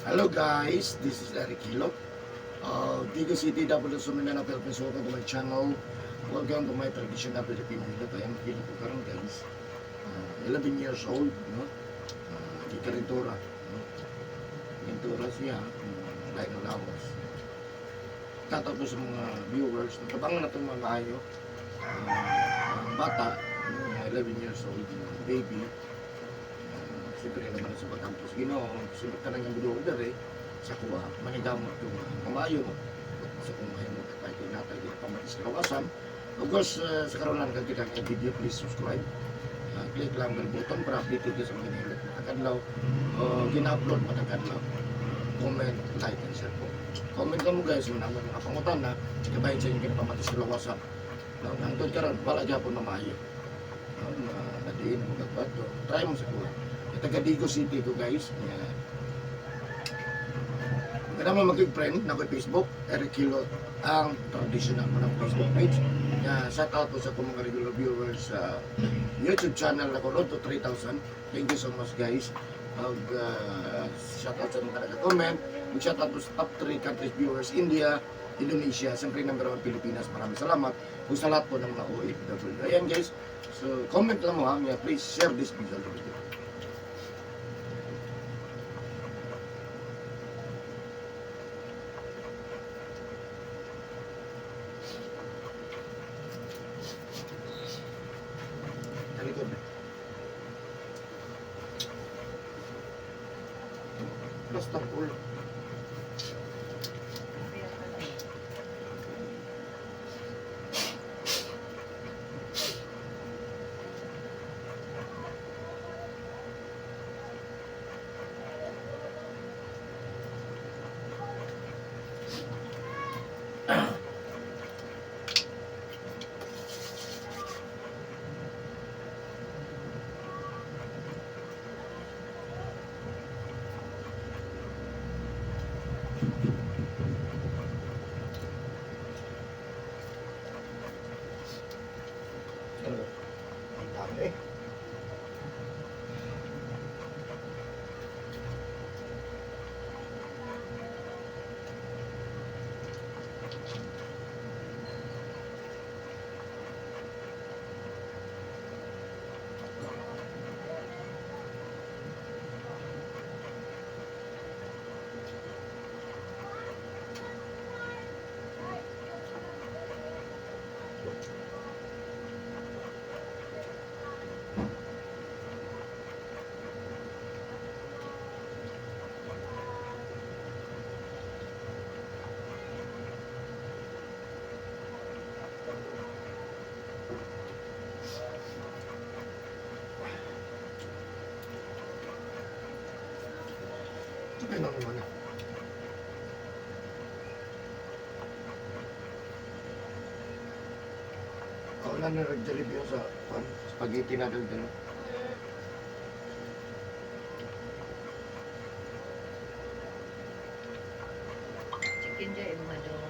Hello guys, this is Eric Hilot, Digos City, Davao del Sur, Mindanao, Philippines. Welcome to my channel. Welcome to my traditional Filipino hilot. I am hilot ko karon, guys. 11 years old, no? Gikarintura, no? Karintura siya, lain ng lawas. Shoutout ko sa mga viewers. Natabangan na itong mga maayo. Ang bata, no, 11 years old, yung baby. Siyempre naman sa pagkampos Ginoo, siyempre tanang ang budo dere sa kuha, manigamot yung kamayo sa kung mahimo kay tinatay di pamatis kalawasan. Of course, sa karon lang kita kay video, please subscribe. Click lang bell button para updated ka sa mga ginahilot matag adlaw o gina-upload matag adlaw. Comment, like, and share po. Comment lang mo, guys, yung naman mga pangutana, kabahin sa inyong ginapamatis kalawasan. No, hangtod karon wala gyapon mamayo. No, na nadiin mo kagbato. Try mo sa kuha. Taga Digos City ko, guys. Yeah. Maganda mo mag-friend na ko Facebook, Eric Hilot, ang traditional mo ng Facebook page. Yeah, shout out po sa akong mga regular viewers sa YouTube channel na ko, Road to 3,000. Thank you so much, guys. Mag shout out sa mga nag-comment. Mag shout out po sa top 3 countries viewers, India, Indonesia, siyempre number 1 Pilipinas. Maraming salamat. Kung sa lahat po ng mga OFW. Ayan, guys. So comment lang mo ha. Yeah, please share this video. Talikod. Basta ulo. Ano? Ang dami. Ito na naman eh. Wala na nag-Jollibee sa kwan, spaghetti na daw dyan. Chicken joy mga dong.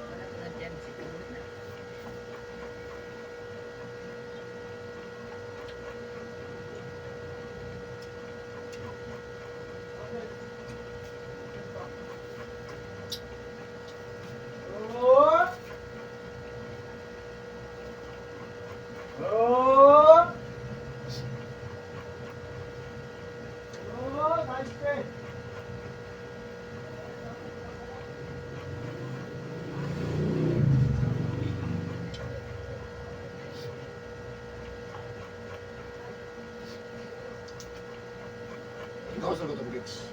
Wala ko na dyan si na. Oh! Oh! Oh, nice play. Ikaw sa gutom, Gigs.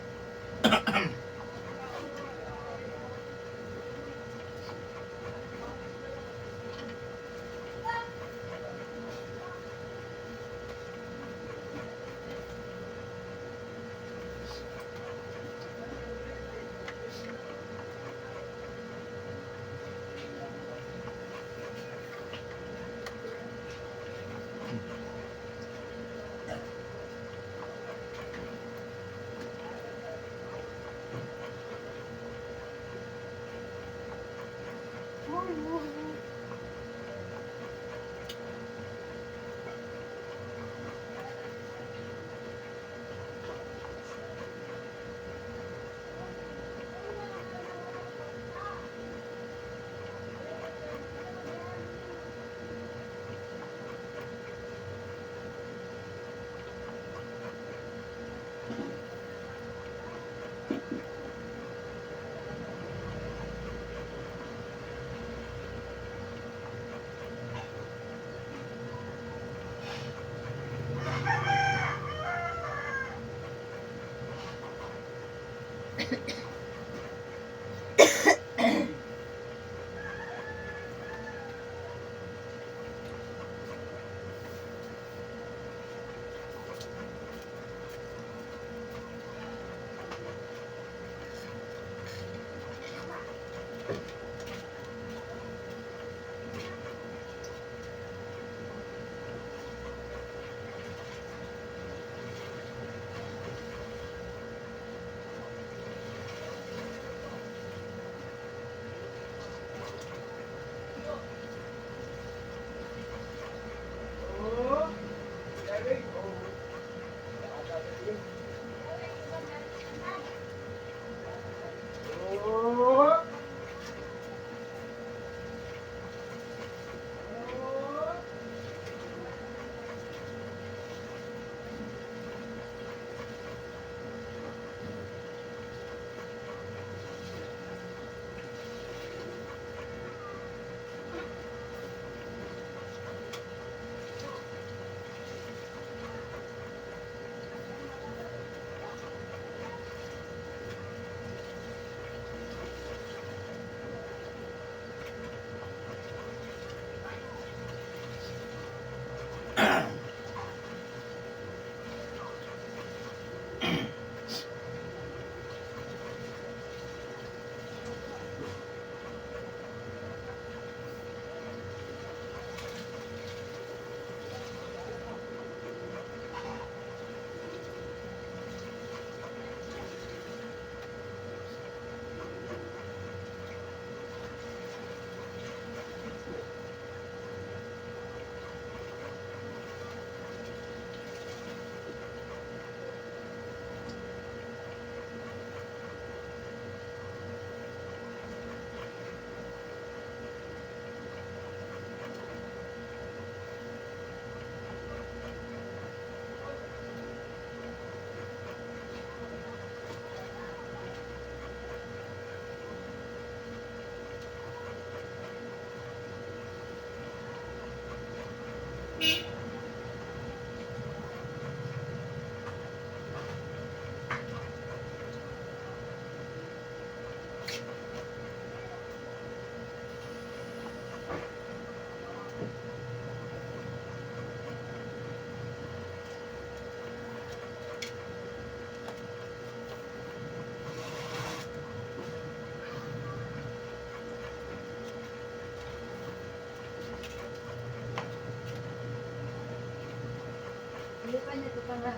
Hindi pa niya ito pa nga.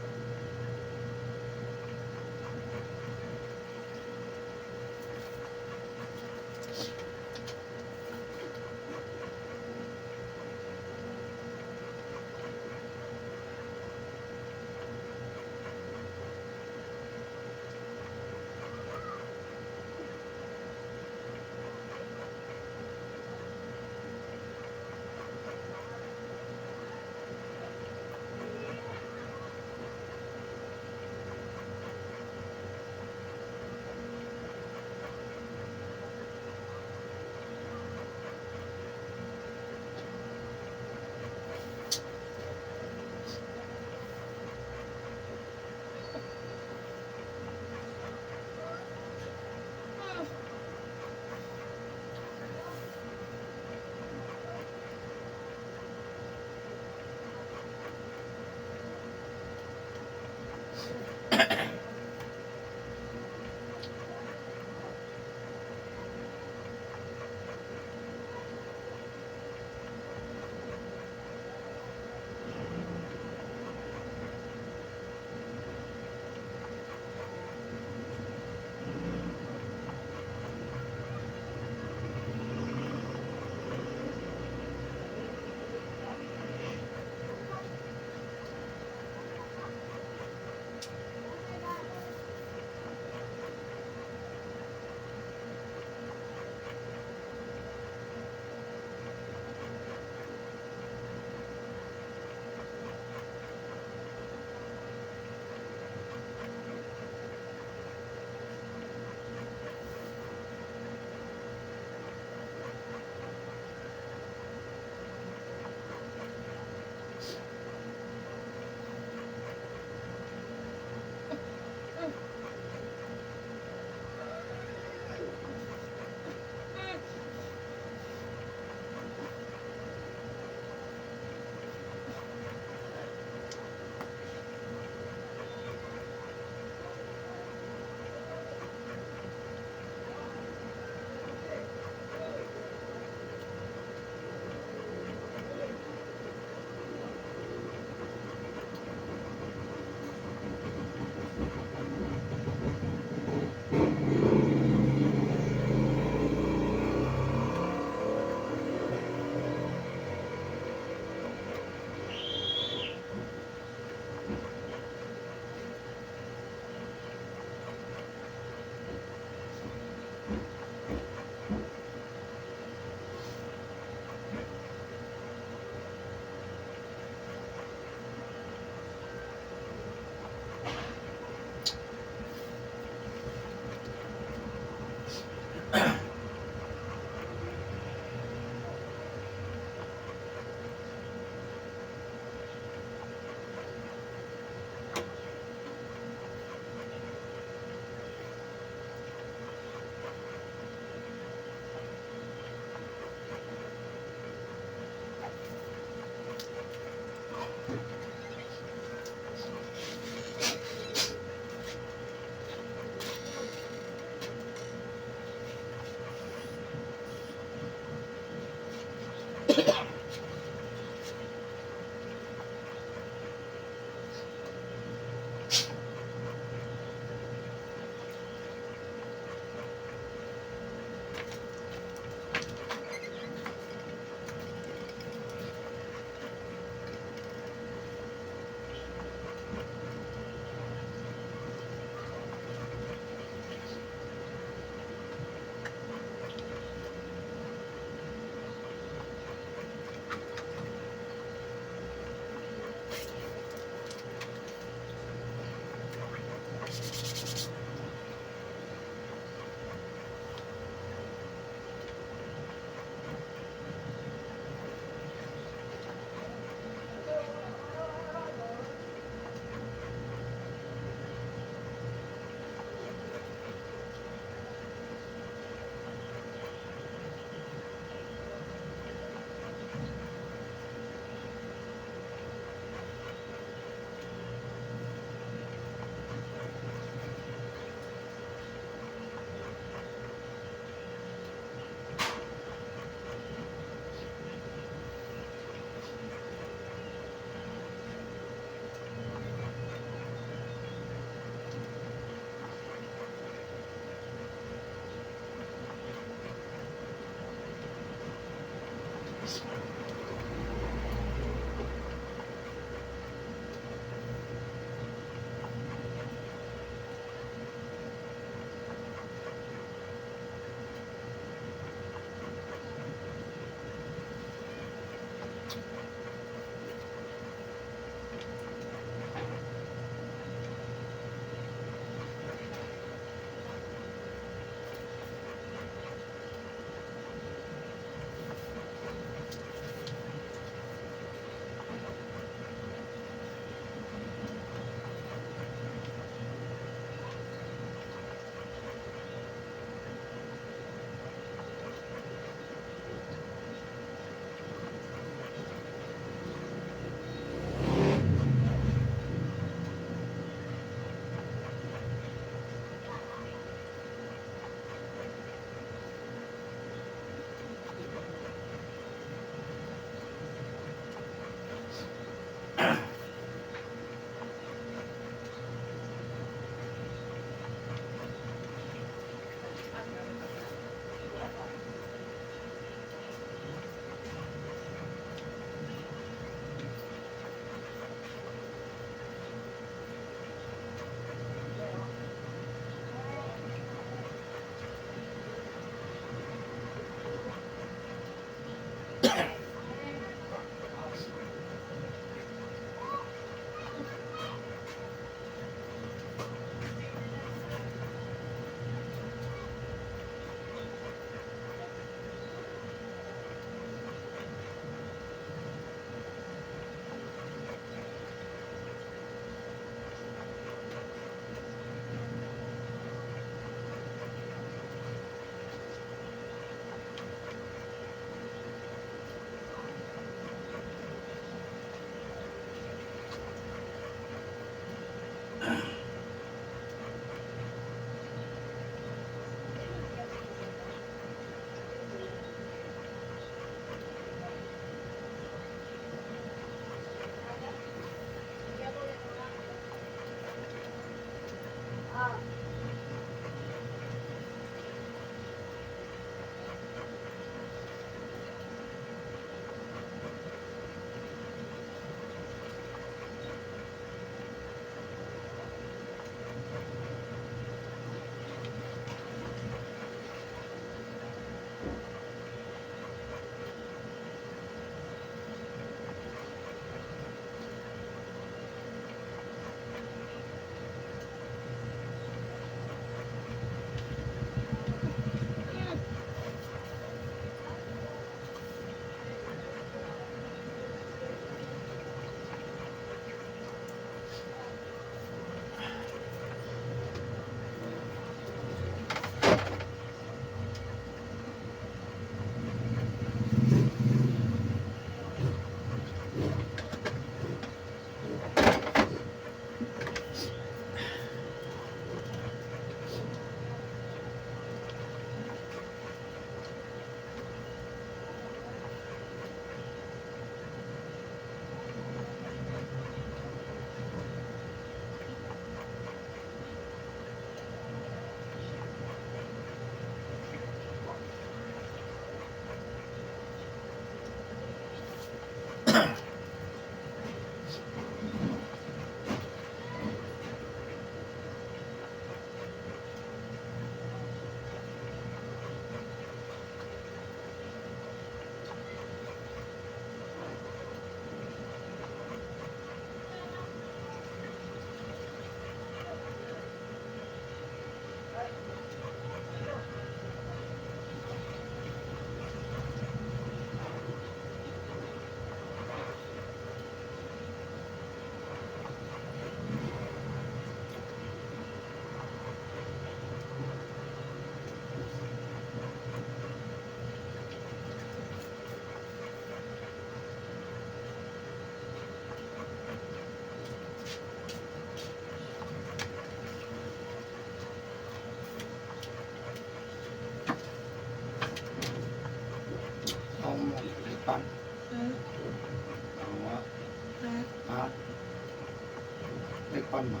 Pan ba?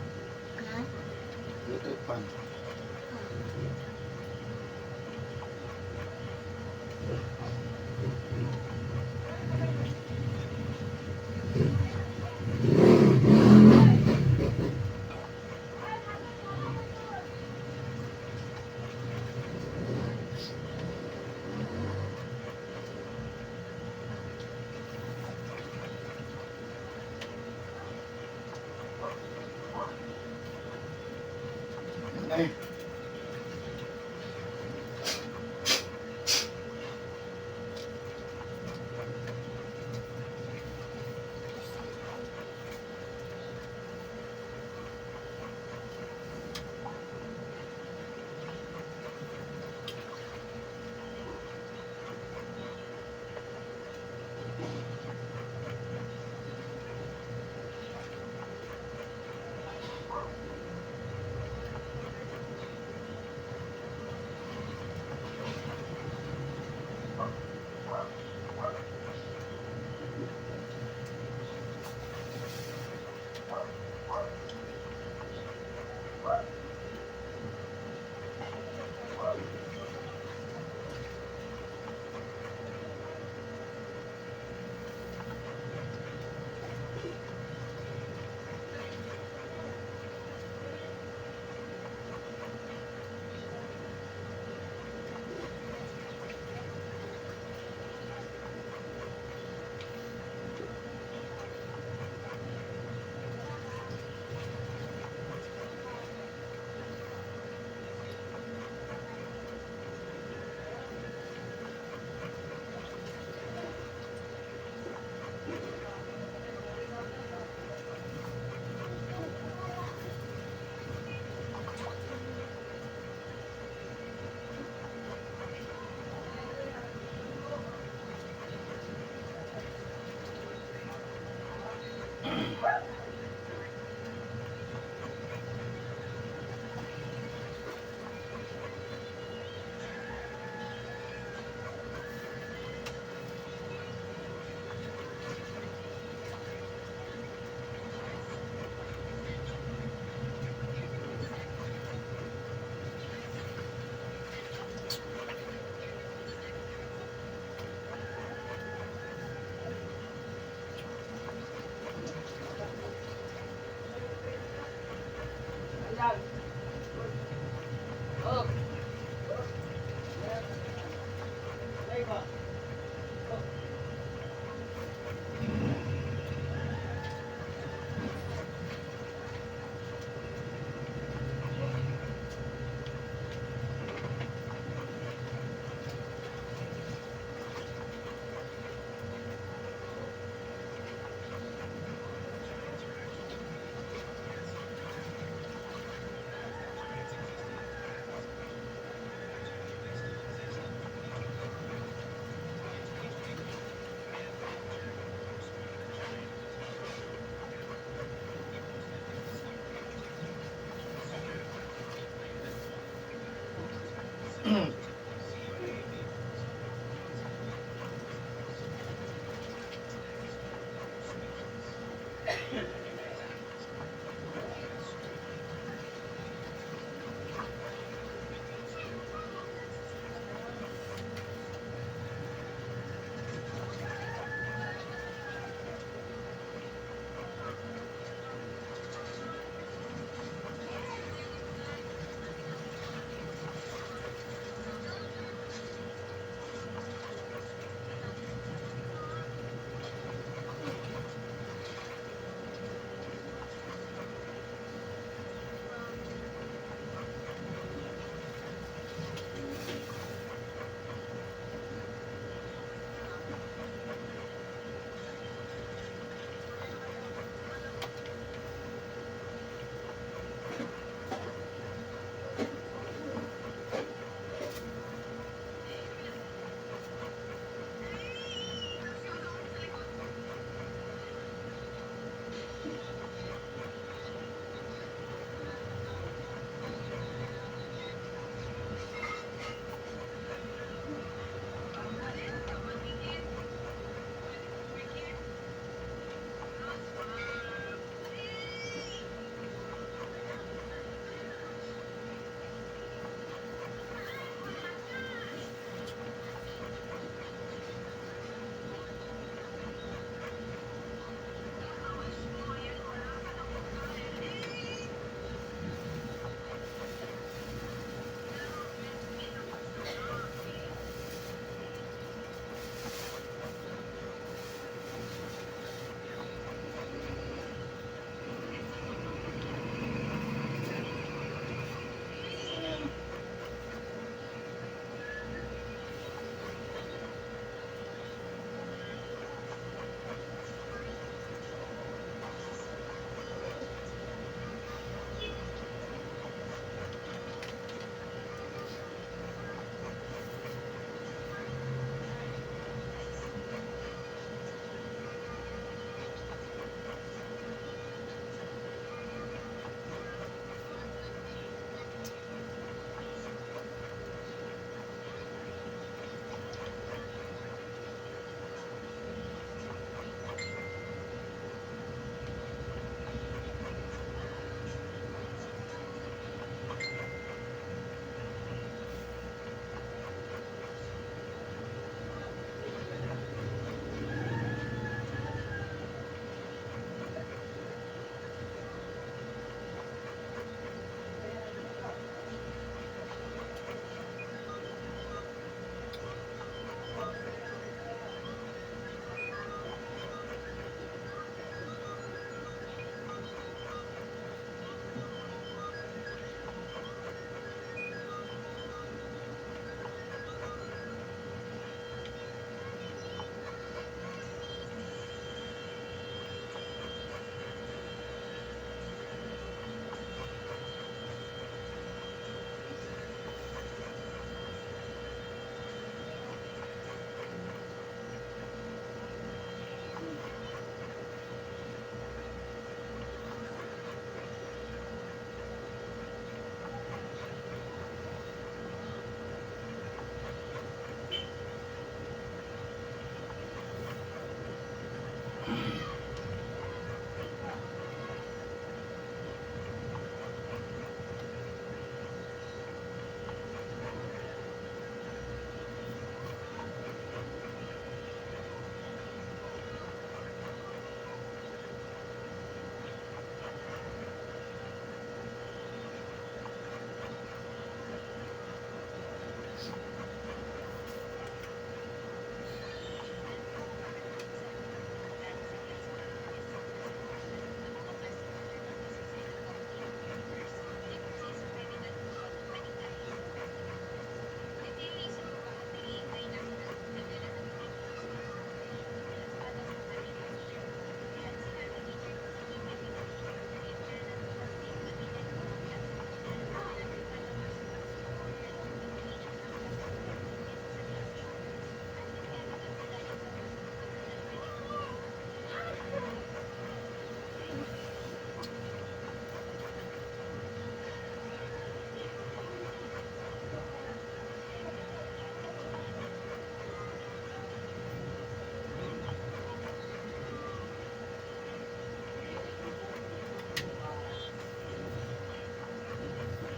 Ha? Electric pan. Ay.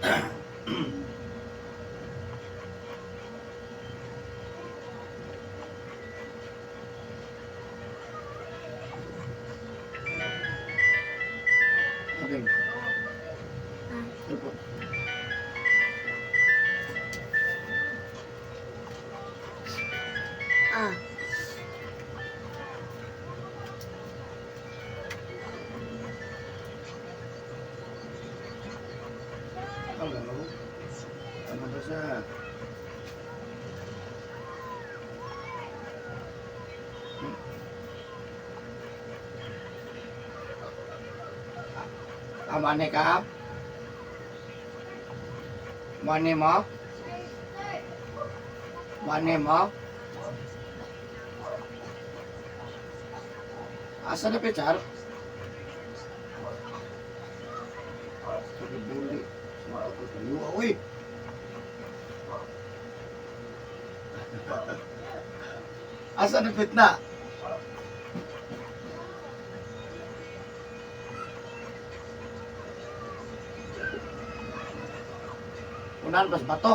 Okay. Ah. Ito po. Ah. Hello. Ano ba siya? Ah, mane ka? Mane mo? Mane mo? Asa na pichar? Buli. Uy! Asa na fitna? Unahan pas bato.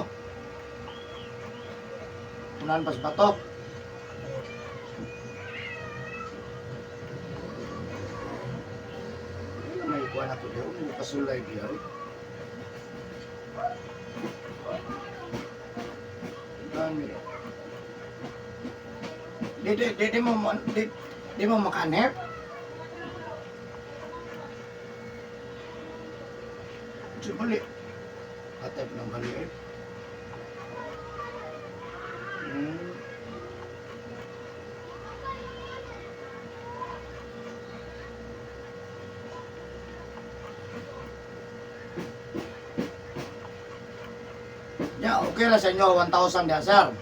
Unahan pas bato. Wala may kuha na ko diyo. May pasulay diyo. Dami. Di di di di mo di, di mo makanep. Sibali. Atep ng bali eh. Ya, okay ra sa inyo, 1,000 diya, sir.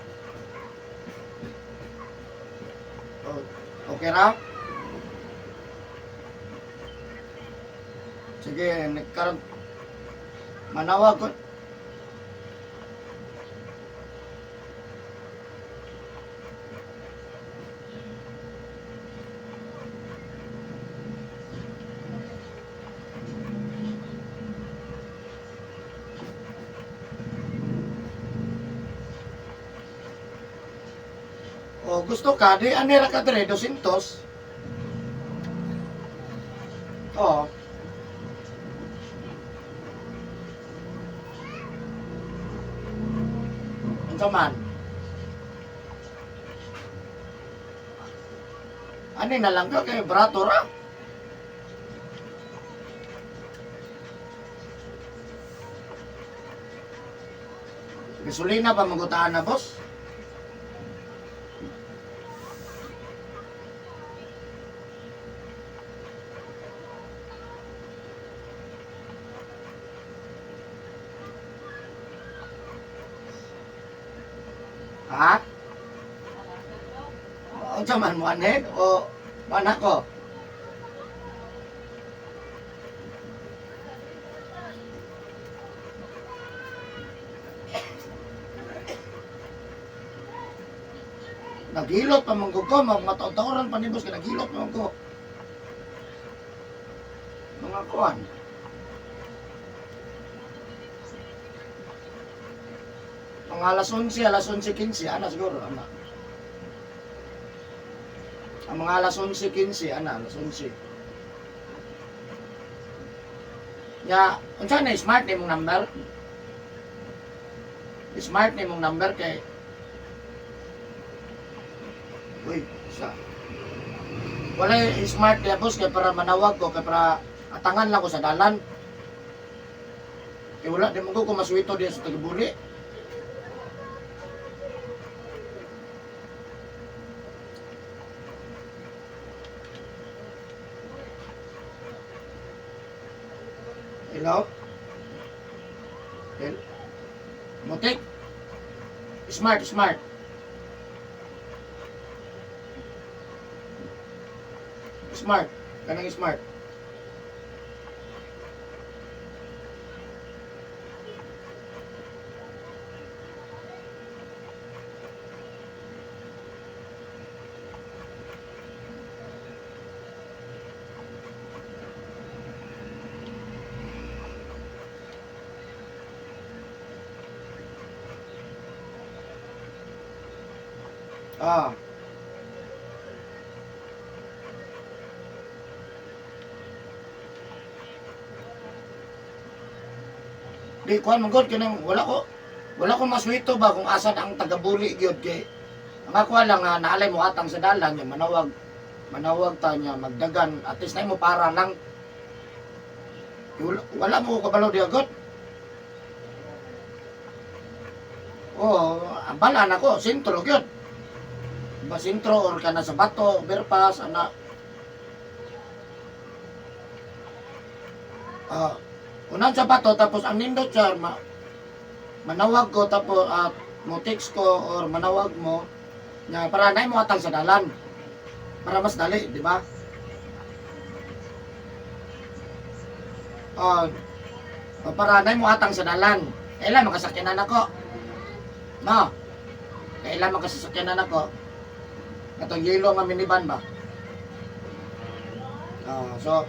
Oh, okay ra? Sige, nagkaroon. Manawag ko. O gusto ka, di anira ka dire, 200. Oo. Unsa man? Ani na lang ka kay brato ra. Gasolina pa magutaan na, boss. Ha? Unsa man mo anhed o man ako? Naghilot pa man ko, mga taon-taoran pa ni boss, kay naghilot pa man ko. Mga kuan. Mga alas 11, alas 11:15, ana siguro, ana. Ang mga alas 11:15, ana, alas 11. Ya, unsa na smart ni mong number? Smart ni mong number kay. Uy, sa. Wala smart niya, boss, kay para manawag ko, kay para atangan lang ko sa dalan. Kay wala, di mo ko masuwito diya sa Tagibuli. Hello? Hello? Mutik? Smart, smart. Smart. Kanang smart. Ah. Di kuan man gud kanang wala ko maswito ba kung asan ang tagabuli gyud kay ang ako lang nga naalay mo atang sa dalan niya manawag manawag ta niya magdagan at least na mo para lang. Kay wala mo ko kabalo di agad. Oo, ang balan ako sentro gyud ba, sentro or kana sa bato overpass ana. Ah, unan sa bato tapos ang nindot sir manawag ko tapos at mo text ko or manawag mo nga para nay mo atang sa dalan para mas dali, di ba? Ah, para nay mo atang sa dalan. Kailan makasakyanan ako? No. Kailan makasakyanan ako? Katong yelo nga minivan ba? Ah, so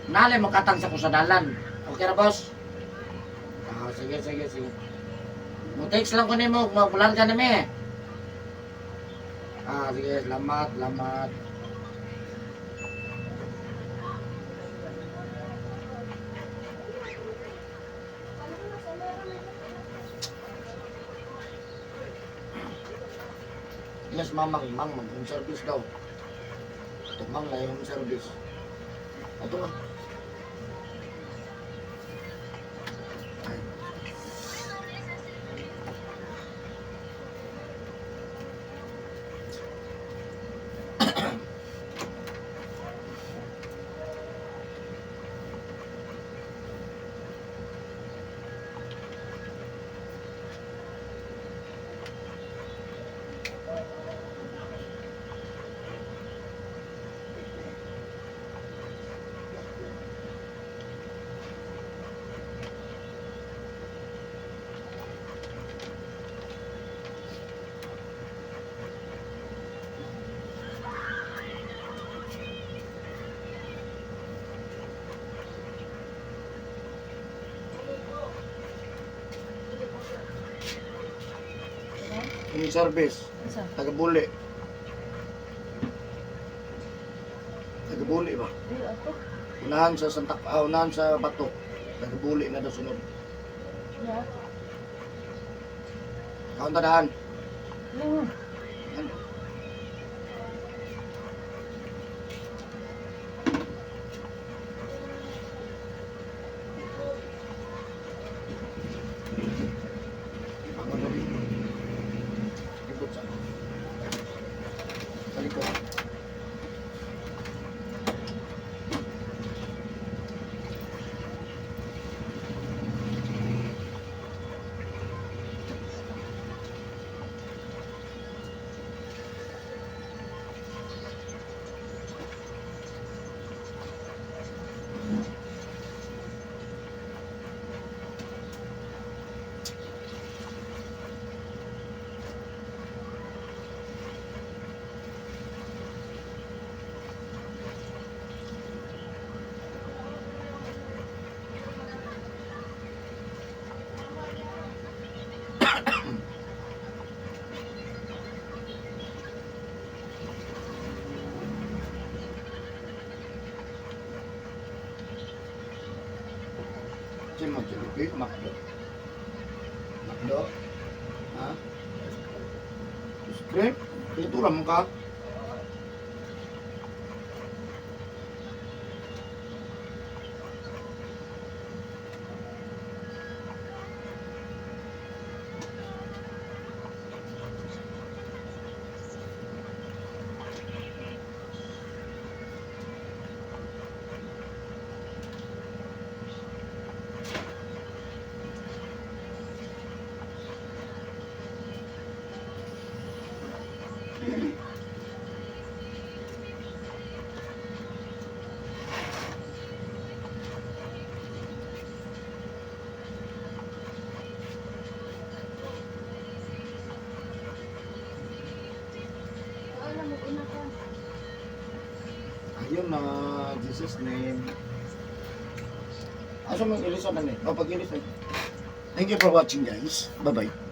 nalay mo katang sa kusadalan. Okay ra, boss? Ah, sige, sige, sige. Mo text lang ko nimo, magbulan ka nami. Ah, sige, salamat, salamat. Yes, mamang, mang, mang, home service daw. Ito, mang, na home service. Ito nga. Ay. Home service. Unsa? Tagabuli. Tagabuli ba? Di ako. Unahan sa Santa, ah, unahan sa Bato. Tagabuli na daw sunod. Ya. Kaon tadaan. Lingon. Ano? Bangon na din. Likod sa likod. Sino mo Jollibee? Macdo. Macdo? Ha? Script? Kultura mo ka? Wala mo una ka. Ayun na, Jesus name. Asa mong ilisan na ni? O, pag-ilisan. Thank you for watching, guys. Bye-bye.